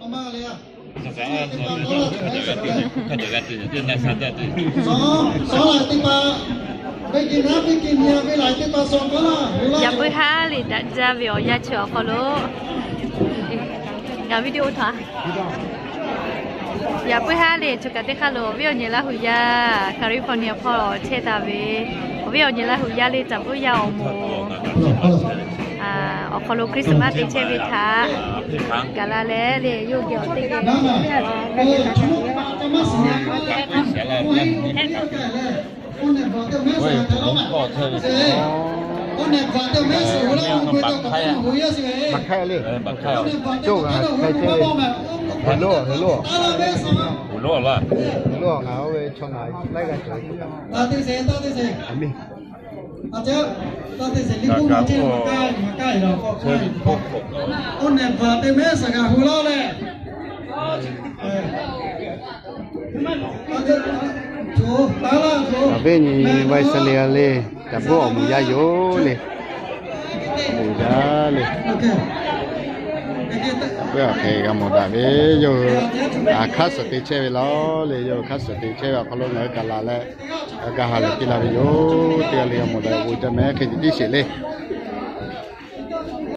Yaꞈ puiˉ haˉ liꞈ daꞈ jaˇ ve awˬ yanˇ chi awˬ hk'aw lo ngaˬ video htaꞈ yaꞈ puiˉ haˉ le, choˬ kaꞈ teˇ hk'aˇ lo awˬ viˉ awˬ nyi Laˇ huˍ yaˇ, California hpawˇ chehˇ taˍ ve awˬ viˉ awˬ nyi Laˇ huˍ yaˇ le, Caˍ Bvuhˆ yaˇ awˬ moˍ awˬ hk'aw lo Christmas te chehˇ ve htaꞈ gaˬ la leh le, yawˇ geh awˬ teˇ geh Awˬ viˉ nyi Visalia le, Caˍ Bvuhˆ awˬ moˍ yaˇ yoˬ le. Awˬ moˍ yaˇ le. Awˬ viˉ awˬ hk'e g'a mawˬ daꞈ ve yoˬ. Hk'aˇ suhˍ te chehˇ ve laˇ le, yoˬ hk'aˇ suhˍ te chehˇ ve awˬ hk'aw lo ngaˬ hui gaˬ la leh, g'a ha lehˬ piˇ la ve yoˬ. Teˇ g'aˇ le g'a mawˬ daꞈ ve bon jaˇ mehˍ hk'e tiˉ sheˍ le.